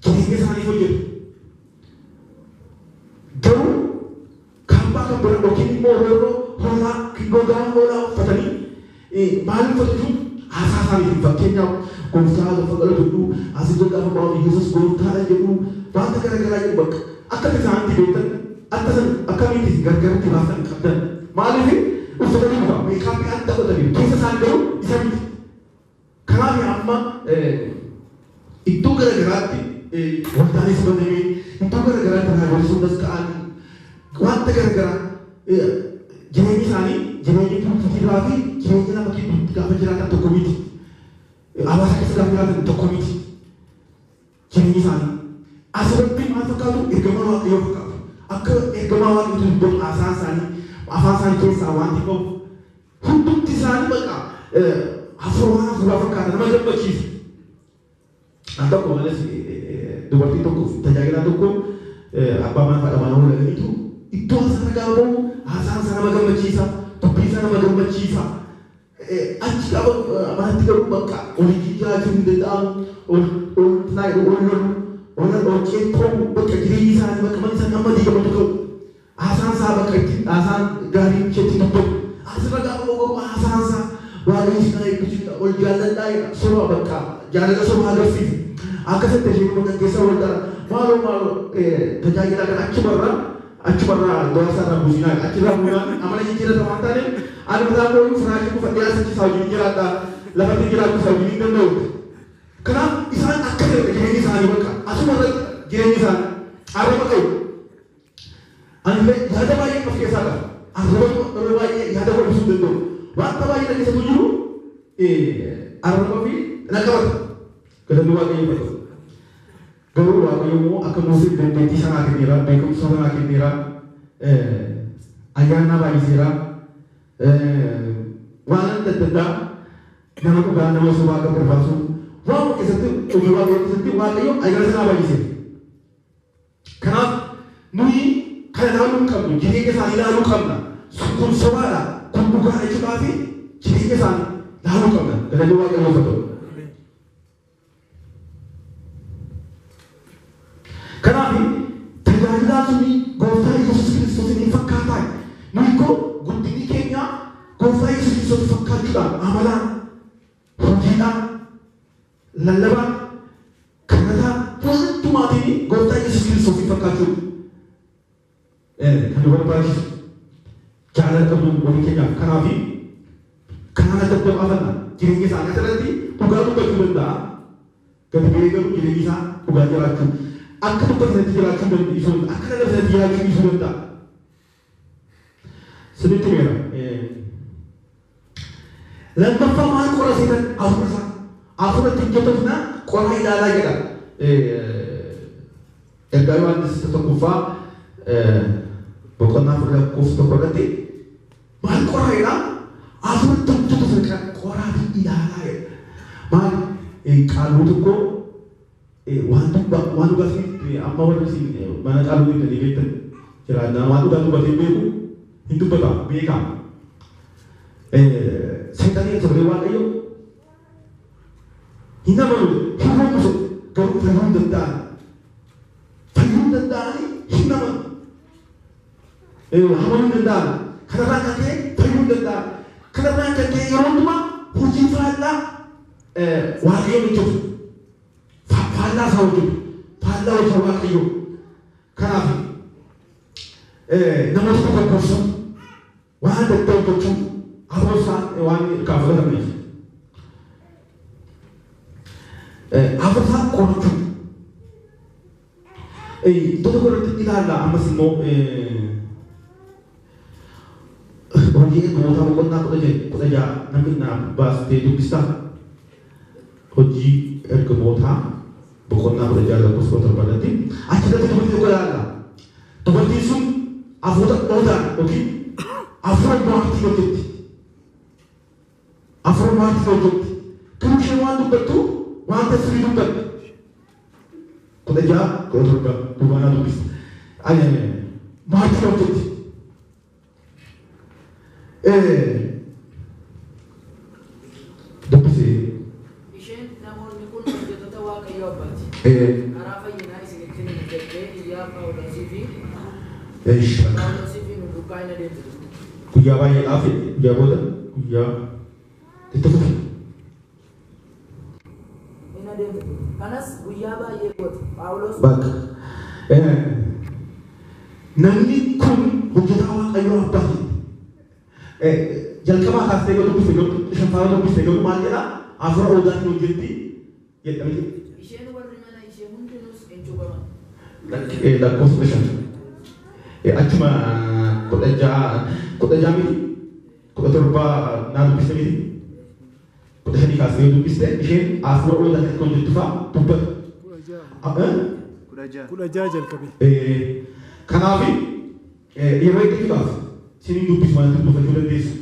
jireenya isaaniif hojjetu. Garuu kaabbaa kan bira yookiin immoo rooroo hoolaa gogaa hoolaa uffatanii maal uffatu jechuun haasaa isaaniitiin fakkeenyaaf Gooftaa lafa galatu jedhu, asirra gaafa ba'u Yesuus gooftaadha jedhu, wanta garaagaraa jedhu bakka akka isaanitti beektan akka san akkamitti gargaritti baasan qabdan. Maaliif uffata dhuunfaa meekaappii adda godhanii keessa isaan garuu isa miti. Kanaaf amma iddoo garaagaraatti waldaanis banamee iddoo garaagaraatti raajonni ka'anii wanta garaagaraa jireenyi isaanii jireenya tuutiirraa fi jireenya nama gidduutti gaafa jiraatan tokko miti. Hawaasa keessa gaafa jiraatan tokko miti. Jireenyi isaanii. Asirratti maal fakkaatu? Ergamaa Waaqayyoo fakkaatu. Akka ergamaa Waaqayyoo dubbatu haasaan isaanii afaan isaanii keessaa wanti bahu hundumti isaanii bakka hafuura waan hafuuraa fakkaata nama gammachiisa. Al tokko malees dubartii tokko tajaajilaa tokko abbaa manaa fi haadha manaa wal iddoo sana gaafa bahu haasaan isaa nama gammachiisa, dubbii isaa nama gammachiisa. Achi gaafa manatti garuu bakka olii jiraachuu hin danda'amu, ol ol ol lolu, ol ol ceettoo bakka jireenyi isaanii bakka manni isaanii amma diigamutu ka'u. Haasaan isaa bakka ittiin haasaan gaarii isheetti dubbatu. Asirra gaafa bahu garuu haasaan isaa Waaqayyo si kana eebbisuudha, ol jaalladhaa jedha, soba bakka jaalala soba agarsiisa. Akkasitti isheen immoo gaggeessaa waldaa maaloo maaloo tajaajila kana achumarraa gawaasa irraa buusinaa achirraa buunaan amala jijjiirata waan taaneef ani mataa koo firaashii buufadhee asitti isaa wajjin jiraadha lafatti jiraachuu isaa wajjin hin danda'u. Kanaaf isaan akka ta'e jireenyi isaanii bakka asuma irratti jireenyi isaanii arraba qabu. Ani illee yaada baay'ee of keessaa qaba. Arraba yeroo baay'ee yaada koo ibsuu hin danda'u. Wanta baay'ee na keessatu jiru arraba fi na qabata. Galanni Waaqayyoof haa ta'u. Garuu Waaqayyo immoo akka Museen dandeettii sanaa kenneera, beekumsa sanaa kenneera, ayyaana baay'iseera, waan adda addaa nama dhugaa nama sobaa gargar baasu waan keessatti hojii Waaqayyo keessatti Waaqayyo ayyaana sanaa baay'iseera. Kanaaf nuyi kana ilaaluu hin qabnu, jireenya isaanii ilaaluu qabna. Kun sobaadha, kun dhugaadha jechuudhaaf jireenya isaanii ilaaluu qabna. Galanni Waaqayyoof haa ta'u. Kanaaf tajaajilaan suni gooftaa Yesuus Kiristoosiin hin fakkaataa. Nuyi koo guddinni keenya gooftaa Yesuus Kiristoos fakkaachuudhaan amalaan, hojiidhaan, lallabaan, kadhataan hundumaatiin gooftaa Yesuus Kiristoosiin fakkaachuudha. Kan nu barbaachisu jaalala qabnu walii keenyaaf. Kanaaf kanaan adda adda baafanna jireenya isaanii asirratti dhugaa dubbachuu danda'a. Gadi ba'ee garuu jireenyi isaa dhugaa jiraachuu akka dubbatanitti jiraachuu dhiisuu danda'a. Akka lallabsanitti jiraachuu dhiisuu danda'a. Sinitti himeera. Lammaffaa maal qora seetan hafuura isaa hafuura ittiin hojjetu sana qoraa ilaalaa jedha. Ergaa Yohaannis isa tokkoffaa boqonnaa 4 lakkoofsa 1 irratti maal qoraa jedha? Hafuura ittiin hojjetu sana qoraa fi ilaalaa jedha. Maal qaaluu tokko waan dubba waan dhugaatii amma warri isin mana qaaluu deemtanii beektan jiraannaa waan dhugaa dubbatee beeku hin dubbata beekaa. Seexanii sagalee Waaqayyoo hin amanu hin hubbisu garuu fayyuu hin danda'an. Fayyuu hin danda'anii hin amanu. Amanuu hin danda'an. Kanarraan kan ka'e fayyuu hin danda'an. Kanarraan kan ka'e yeroo hundumaa hojii faallaa Waaqayyoon hojjetu. Faallaa isaa hojjetu. Faallaa hojii Waaqayyoo. Kanaaf namoota dogoggorsu waan adda addaa hojjechuu hafuura isaa waan irraa fudhatameef. Hafuura isaa qorachuu. Iddoo tokko irratti ilaalla ammas immoo hojii ergamootaa boqonnaa 16 namni naaf baastee dubbistaa. Hojii ergamootaa boqonnaa 16 lakkoofsa 17 irratti achirratti dubartii tokko ilaalla. Dubartiin sun hafuura dhoodaan yookiin hafuura maartii hojjetti. Hafuura maartii hojjetti. Garuu isheen waan dubbattu wanta sirrii dubbatti. 16 17 duwwaanaa dubbista. Maartii hojjetti. Dubbisi. Isheen namoonni kun hojjettoota Waaqayyo Abbaati. Karaa fayyinaa isinitti himu jettee iyyaa Phaawulosii fi Phaawulosii fi nu duukaa hin adeemtu turte. Guyyaa baay'eedhaaf guyyaa booda guyyaa itti fufi. Kanas guyyaa baay'ee goote. Phaawulos Bakka. Namni kun hojjetaa Waaqayyoo Abbaati. Jalqabaa kaastee yoo dubbiste garuu shanfaa yoo dubbiste garuu maal jedhaa? Hafuura oodaatiin hojjetti jedhamti. Isheen warri mana ishee hundinuus hin cuuphaman. Lakkoofsa 5. Achuma 16 16 miti 17 naa dubbiste miti 15 kaastee yoo dubbiste isheen hafuura oodaatiin akka hojjettu fa'aa dubbata. 16. 16 jalqabe. Kanaaf yeroo eeggachuudhaaf isiniin dubbisu waan dubbifachuu dandeessu.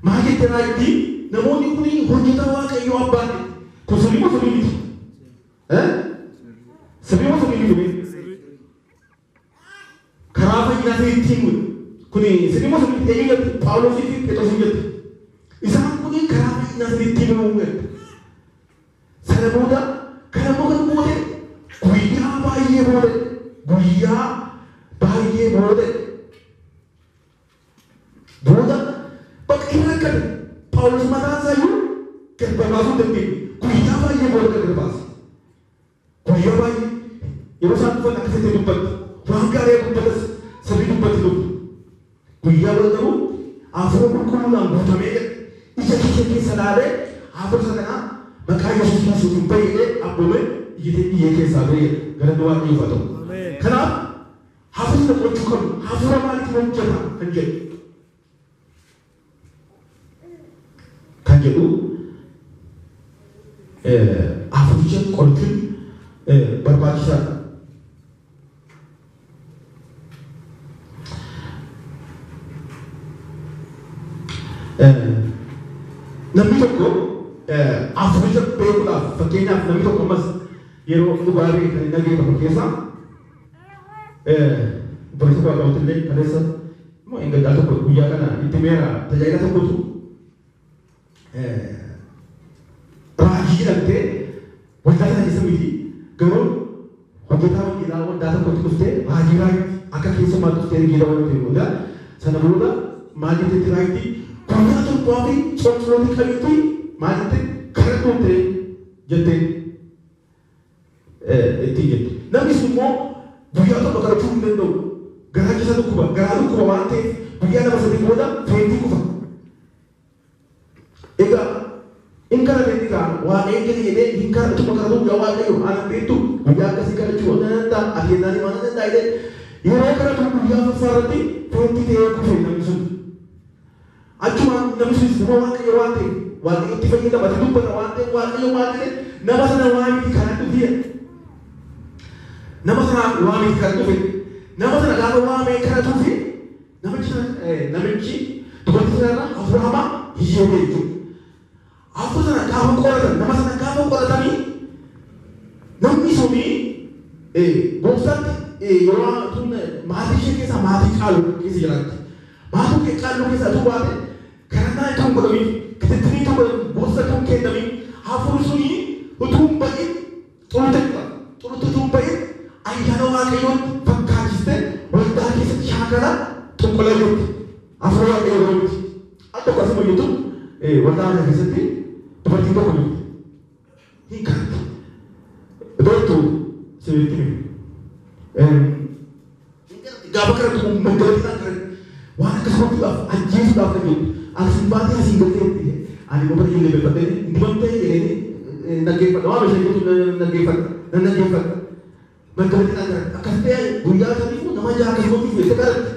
Maal jette raajii namoonni kun hojjetaa Waaqayyoo Abbaati. Kun sirrii moo sirrii miti? Sirrii moo sirrii miti? Karaa fayyinaa ta'e ittiin kun sirrii moo sirrii miti? Eenyu jette? Phaawulosii fi Phexrosii jette. Isaan kun karaa fayyinaa ta'e ittiin himu jette. Sana booda kana immoo kan goote guyyaa baay'ee booda guyyaa baay'ee booda booda bakka inni rakkate Phaawulos mataan isaa iyyuu gad baasuu hin dandeenye. Guyyaa baay'ee booda gad baase. Guyyaa baay'ee yeroo isaan dhufan akkasitti dubbatti. Waan gaarii dubbatas sirrii dubbatti dhufu. Guyyaa booda garuu hafuura qulqulluudhaan guutamee ija kiyya keessa ilaalee hafuura sana kanaa maqaa Yesuus Kiristoosiin baay'ee abboomee iyyatee iyyee keessaa ba'ee galanni Waaqayyoof haa ta'u. Kanaaf hafuura gochuu qabnu hafuura maaliif hojjeta kan jedhu. Kan jedhu hafuuricha qorachuun barbaachisaadha. Namni tokko hafuuricha beekuudhaaf fakkeenyaaf namni tokko ammas yeroo dhugaa beeku kan hin dhaggeeffatu keessaa obboleessa Waaqayyootti illee kaleessa immoo hin gaddaa tokko guyyaa kana itti meera tajaajila tokkotu raajii jedhamtee waldaa sana keessa miti garuu hojjetaa wangeelaa waldaa tokkotti dhuftee raajii raajii akka keessumaa dhuftee wangeelaa waan ta'e booda sana booda maal jetteetti raajii guyyaa torbaa fi concolootii qabiitti maal jette kara dhuftee jettee ittiin jette. Namni sun immoo guyyaa tokko kadhachuu hin danda'u. Garaa keessa dhukkuba, garaa dhukkuba waan ta'eef guyyaa 2 3 booda feentii kufa. Egaa in kadhate inni kaa Waaqayyo jedhe jedhee hin kadhatuma kadhatu yaa Waaqayyo ana beektu guyyaa akkasii kadhachuu waan danda'a ati jennaan waan danda'a jedhee yeroo kadhatu guyyaa afuraffaa irratti feentii ta'ee kufe namni sun. Achumaan namni sunis nama Waaqayyo waan ta'eef Waaqayyo itti fayyadama itti dubbata waan ta'eef Waaqayyo maal jedhe nama sana waamiti kadhadhu jedhe. Nama sana waamiti kadhadhu fedhe. Nama sana gaafa waamee kadhatuu fi namichi dubartii sana irraa hafuura hamaa hiyyee jechuudha. Hafuura sana gaafa qoratan nama sana gaafa qoratanii namni suni gooftaatti yeroo tun maatii ishee keessaa maatii caalu keessa jiraatti. Maatii kee caalu keessaa utuu baate kadhannaa utuu hin godhamin kitittinii utuu godhamin gorsa utuu hin kennamin hafuurri suni utuu hin ba'in xurute xurute utuu hin ba'in ayyaana Waaqayyootti fakkaachistee waldaa keessatti shaakala xunqolaa jirti. Hafuura Waaqayyoo godhutti. Al tokko asuma jirtu waldaa kana keessatti dubartiin tokko jirti. Hin kadhatti. Beektu sirriitti himi. Gaafa kadhatu magaalatti kadhatti waan akkas gochuudhaaf ajjeesuudhaaf kan jedhu. Asiin baatee asiin galtee ani immoo bara ijoollee beekadhee dibamtee jedhee naggeeffadha. Waan ishee jettu naggeeffadha. Nan naggeeffadha. Magaalatti kadhatti akkas ta'e guyyaa sadiif nama jaha akkas gochuuf jettee kadhatti.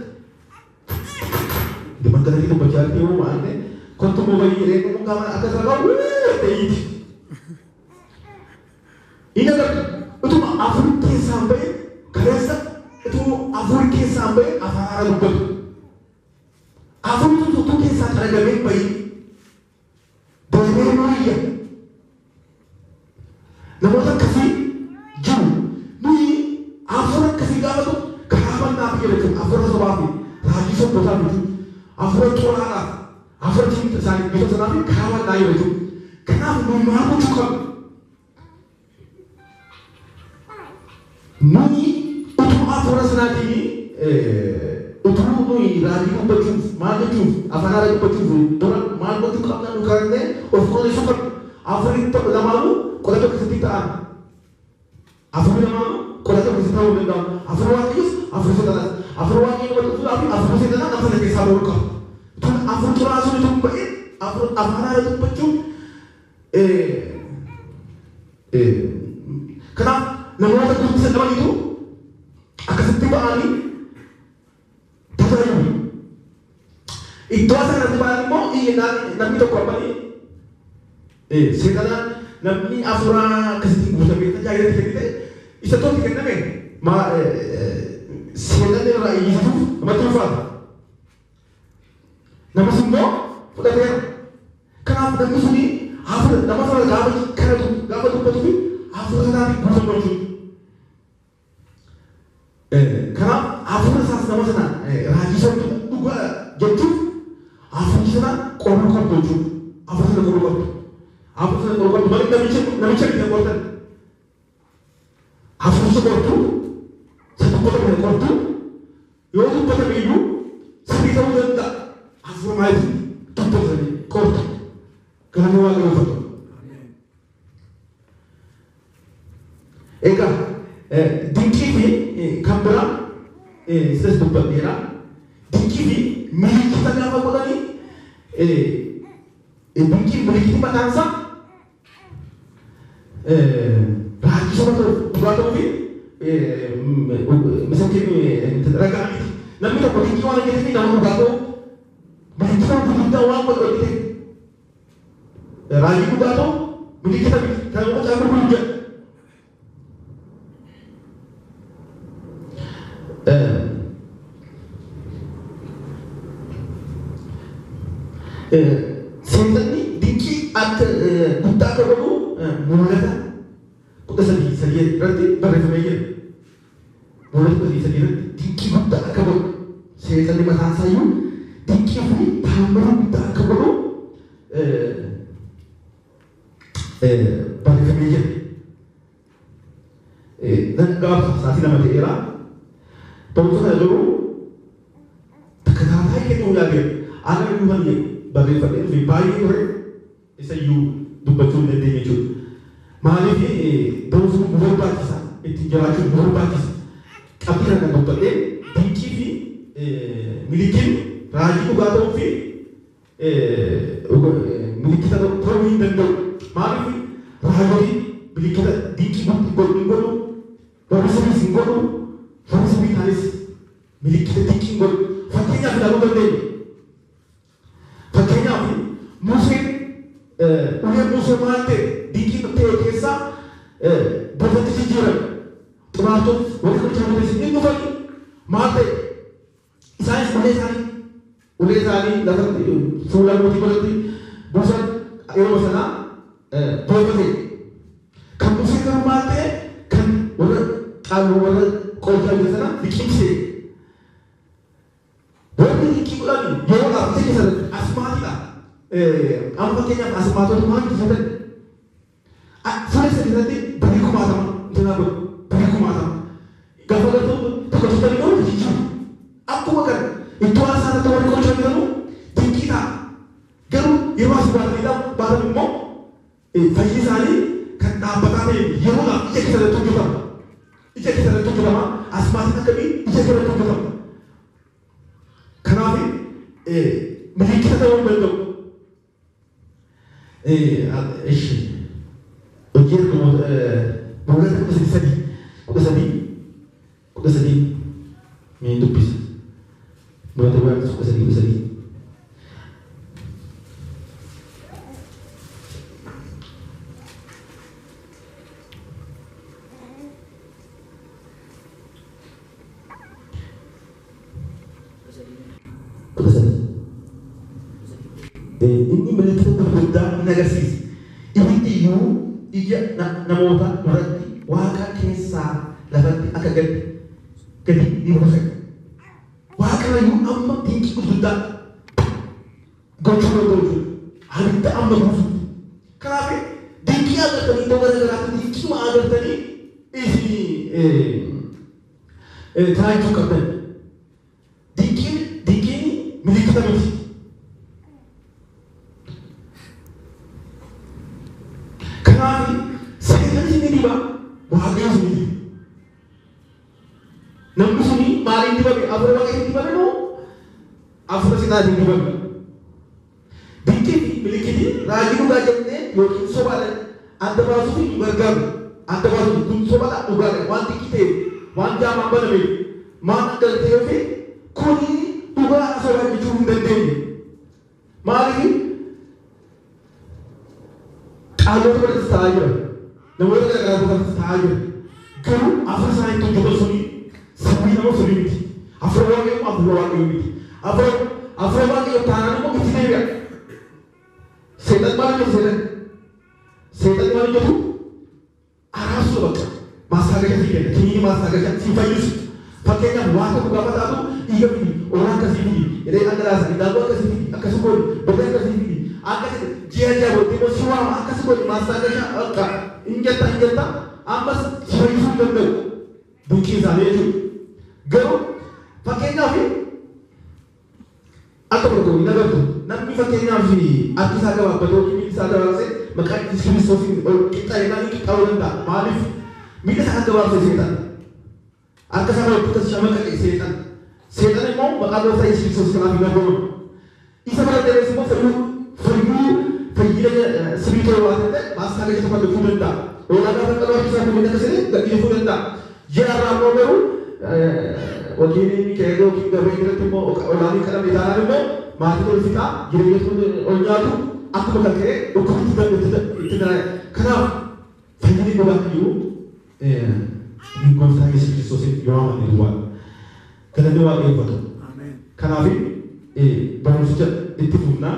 Magaalatti dubbachaa jirti yoo waan ta'e kottu moobayii jedhee immoo qaama akkas irraa ta'eeti. Inni agartu utuma afur keessaan ba'e kaleessa utuma afur keessaan ba'e afaan haaraa dubbatu. Afur utuu keessaa xaragamee ba'i deemee nuyya. Namoota akkasii jiru. Nuyi hafuura akkasii gaafatu karaa mannaa fi jechuudha. Hafuura sobaa fi raajii sobbotaa miti. Hafuura xuraadhaaf hafuura diinota isaanii bifa sanaa fi karaa mannaa jechuudha. Kanaaf nuyi maal gochuu qabna? Nuyi utuu hafuura sanaatiin utuu nuyi raajii dubbachuuf maal jechuuf afaan haaraa dubbachuuf dura maal gochuu qabna nu kadhannee of qulqulleessuu qabna. Hafuurri tokko lamaanuu qola tokko keessatti ta'an. Hafuurri namaa qola tokko keessa taa'uu hin danda'u. Hafuurri Waaqayyoos hafuurri seexanaas. Hafuurri Waaqayyoo nama dhufuudhaa fi hafuurri seexanaa nama sana keessaa ba'uu qaba. Tun hafuurri xuraa'aa sun utuu hin ba'in afaan haaraa dubbachuun kanaaf namoota guddisa dhabanitu akkasitti ba'anii tajaajilu. Iddoo isa kanatti ba'an immoo namni tokko abbanii seexanaan namni hafuura akkasitti guutamee tajaajila kennite isa tokko kenname seexanni irraa iyyisuuf namatti ulfaata. Namas immoo fudhateera. Kanaaf namni suni hafuura nama sana gaafa kadhatu gaafa dubbatuu fi hafuura sanaatiin guutamu jechuudha. Kanaaf hafuura isaas nama sana raajii sobdu dhugaa jechuuf hafuurri sana qoruu qabdu jechuudha. Hafuura sana qoruu qabdu. Hafuura sana qoruu qabdu malee namicha miti qortan. Hafuurri qortu isa dubbatame qortu yoo dubbatame iyyuu sirrii ta'uu danda'a. Hafuura maaliitiin dubbatame qortu. Galanni Waaqayyoof haa ta'u. Egaa dinqii fi kan biraa isas dubbadheera. Dinqii fi milikita gaafa godhanii dinqii milikiti mataan isaa raajii soba ta'uuf dhugaa ta'uu fi misakkiin ragaa miti. Namni tokko dinqii waan hojjeteef nama dhugaa ta'u milikita gurguddaa waan godhu hojjete raajii dhugaa ta'u milikita miti. Kan immoo caafa gurguddaa jedha. Seexanni dinqii akka guddaa akka godhu Mul'ata 13:3 irratti barreeffamee jira. Mul'ata 13:3 irratti dinqii guddaa akka godhu seexanni mataan isaa iyyuu dinqii fi taamira guddaa akka godhu barreeffamee jira. Nan gabaabsa sa'aatii 2 ta'eera. Barumsa kana garuu takataataa kennuu yaadeera. Ana iyyuu kan barreeffadhee dhufe baay'ee ture isa iyyuu dubbachuu hin dandeenye jechuudha. Maaliif barumsi kun nu barbaachisa ittiin jiraachuun nu barbaachisa. Qabxii kana kan dubbadhee dinqii fi milikiin raajii dhugaa ta'uu fi milikita ta'uu hin danda'u. Maaliif raajotiin milikita dinqii hin godhu, warri sirriis hin godhu, warri sirrii ta'anis milikita dinqii hin godhu. Fakkeenyaaf ilaaluu dandeenya. Fakkeenyaaf Museen ulee Musee maal ta'e dinqii ta'e keessaa bofatti jijjiirame. Xuraartonni warri qoricha hojjetan hin dhufanii maal ta'e isaanis ulee isaanii lafatti fuula mootii godhatti buusan yeroo sanaa bofa ta'e. Kan Musee garuu maal ta'e kan warra qaaluu warra qoricha hojjetan sana liqimsee. Warri dinqii godhan yeroo dhaabbatee keessatti asmaatiidha. Amma fakkeenyaaf asmaatota maal hojjetan? Fuula isa keessatti barii kumaatama intinaa godhu barii kumaatama. Gaafa gartuu tokko tokko garuu jijjiiru. Akkuma kana iddoo aarsaa irratti warri qoricha hojjetanu dinqii ta'a. Garuu yeroo as baatanii baatan immoo fayyi isaanii kan dhaabbataa ta'e yeroodhaaf ija keessatti hojjetama. Ija keessatti hojjetama. Asmaatiin akkamii ija keessatti hojjetama. Kanaaf milikita ta'uu hin danda'u. Ishi hojii ergamoota Mul'ata 13 13 13 mee dubbisa. Mul'ata 13 13. 13. Inni milikita gurguddaa hin agarsiisa. Ibiddi iyyuu ija namoota duratti waaqa keessaa lafatti akka gadi ni buuse. Waaqayyo amma dinqii gurguddaa gochuu danda'u jechuudha. Abidda amma buusutti. Kanaaf dinqii agartanii iddoo gara garaatti dinqii agartanii isin taa'achuu qabdan. Dinqiin milikita miti. Kanaaf seexanni ni dhiba. Waaqayyo suni. Namni suni maaliin dibame? Hafuura Waaqayyoon dibame moo hafuura Seexanaatiin dibame? Dinqii fi milikitii raajii dhugaa jennee yookiin sobaadhaan adda baasuuf nu gargaaru. Adda baasuuf kun sobaadha dhugaadha waan dinqii ta'eef waan jaamaan banameef maan akka ta'eef kuni dhugaadha sobaa jechuu hin dandeenye. Maaliif qaalota birattis ta'aa jira. Namoota garaagaraa birattis ta'aa jira. Garuu hafuura isaanii itti hojjetan suni sirrii nama sirrii miti. Hafuura Waaqayyoo hafuura Waaqayyoo miti. Hafuura Waaqayyoo taanaan immoo itti deebi'a. Seexan maal hojjetu seexan? Seexan maal hojjetu? Araarsuu bakka. Maastaagasha sii kenna. Kiniini maastaagasha sii fayyisu. Fakkeenyaaf waan tokko gaafa taatu dhiiga fidi, oolaa akkasii fidi, jedhee dhangalaasa, daakuu akkasii fidi, akkasii godhi, birrii akkasii fidi, akkasii ji'a ji'a booddee immoo si waama akkasii godhi maastaagasha bakka hin jetta hin jetta ammas si fayyisuu hin danda'u. Dinqii isaanii jechuudha. Garuu fakkeenyaaf akka tokko hin agartu namni fakkeenyaaf harki isaa gabaabbatee yookiin miilli isaa gabaabsee maqaa Yesuus Kiristoosiin ol qixxaa'inaan qixxaa'uu danda'a. Maaliif miila isaa gabaabsee seexan. Harka isaa walitti shamaqaqe seexan. Seexan immoo maqaa gooftaa Yesuus Kiristoos kanaaf hin argamu. Isa bira darbees immoo fayyuu fayyina sirrii ta'uu waan ta'eef maastaagasha tokko dhufuu danda'a. Oolaa gaafa qaluu harki isaa kun akka siree gadhiisuu danda'a. Ji'a irraa immoo garuu wakiilli Miikaa'el yookiin Gabri'eel irratti immoo olaanii qalame taanaan immoo maatiin ol fixaa jireenya ol nyaatu akkuma kan ka'e dhukkubni itti dalaga. Kanaaf fayyinni dhugaan jiru gooftaa Yesuus Kiristoosiin yoo amanne duwwaa. Galanni Waaqayyoof haa ta'u. Kanaaf barumsicha itti fufnaa.